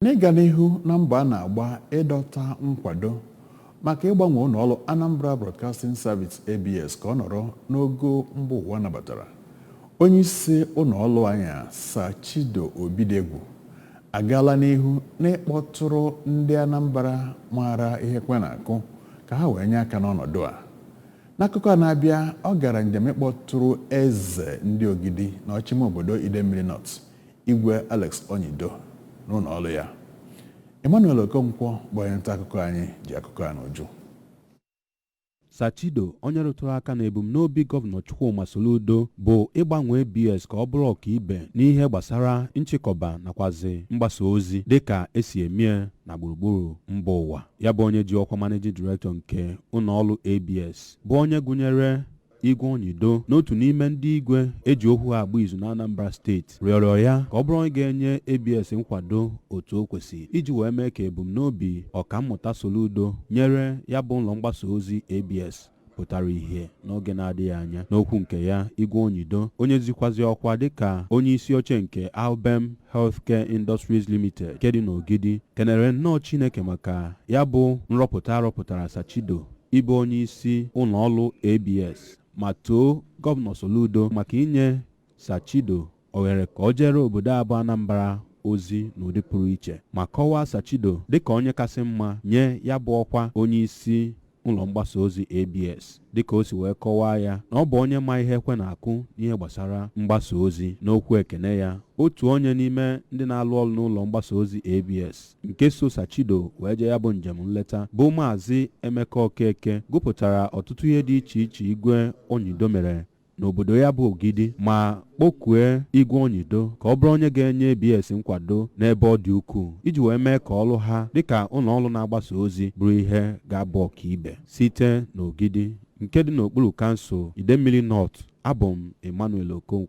N'ịga n'ihu na mbọ a na-agba ịdọta nkwado maka ịgbanwe ụlọọrụ Anambra Broadcasting Service, ABS, ka ọ nọrọ n'ogo mba ụwa nabatara, onye isi ụlọọrụ anyị a, Sir Chido Obidegwu, agaala n'ihu n'ịkpọtụrụ ndị Anambra maara ihe kwe na-akụ ka ha wee nye aka n'ọnọdụ a. N'akụkọ a na-abịa, ọ gara njem ịkpọtụrụ eze ndị Ogidi na ọchịme obodo Idemmili North, Igwe Alex Onyido, n'ụlọ ọrụ ya. Emmanuel Okonkwo bụ onye nta akụkọ anyị ji akụkọ a n'uju. Sir Chido, onye rụtụrụ aka na ebumnobi Gọvanọ Chukwuma Soludo bụ ịgbanwe ABS ka ọ bụrụ ọkaibe n'ihe gbasara nchịkọba nakwazi mgbasa ozi dịka esi emie na gburugburu mba ụwa, ya bụ onye ji ọkwa Managing Director nke ụlọọrụ ABS, bụ onye gụnyere Igwe Onyido n'otu n'ime ndị igwe eji okwu ha agba izu na Anambra Steeti, rịọrọ ya ka ọ bụrụ onye ga-enye ABS nkwado otu o kwesịrị iji wee mee ka ebumnobi Ọkammụta Soludo nyere ya bụ ụlọ mgbasa ozi ABS pụtara ìhè n'oge na-adịghị anya. N'okwu nke ya, Igwe Onyido, onye zikwazi ọkwa dịka onye isi oche nke Albem Healthcare Industries Limited nke dị n'Ogidi, kenere nnọọ Chineke maka ya bụ nrọpụta arọpụtara Sir Chido ịbụ onye isi ụlọọrụ ABS, ma too Gọvanọ Soludo maka inye Sir Chido ohere ka o jere obodo abụọ Anambra ozi n'ụdị pụrụ iche, ma kọwaa Sir Chido dịka onye kasị mma nye ya bụ ọkwa onye isi ụlọ mgbasa ozi ABS, dịka o si wee kọwaa ya na ọ bụ onye ma ihe ekwe na-akụ n'ihe gbasara mgbasa ozi. N'okwu ekene ya, otu onye n'ime ndị na-alụ ọrụ n'ụlọ mgbasa ozi ABS nke so Sir Chido wee jee ya bụ njem nleta, bụ Maazị Emeka Okeke, gụpụtara ọtụtụ ihe dị iche iche Igwe Onyido mere n'obodo ya bụ Ogidi, ma kpọkue Igwe Onyido ka ọ bụrụ onye ga-enye ABS nkwado n'ebe ọ dị ukwuu iji wee mee ka ọrụ ha dịka ụlọ ọrụ na-agbasa ozi bụrụ ihe ga-abụ ọkaibe. Site n'Ogidi nke dị n'okpuru kansụl Idemmili North, abụ m Emmanuel Okonkwo.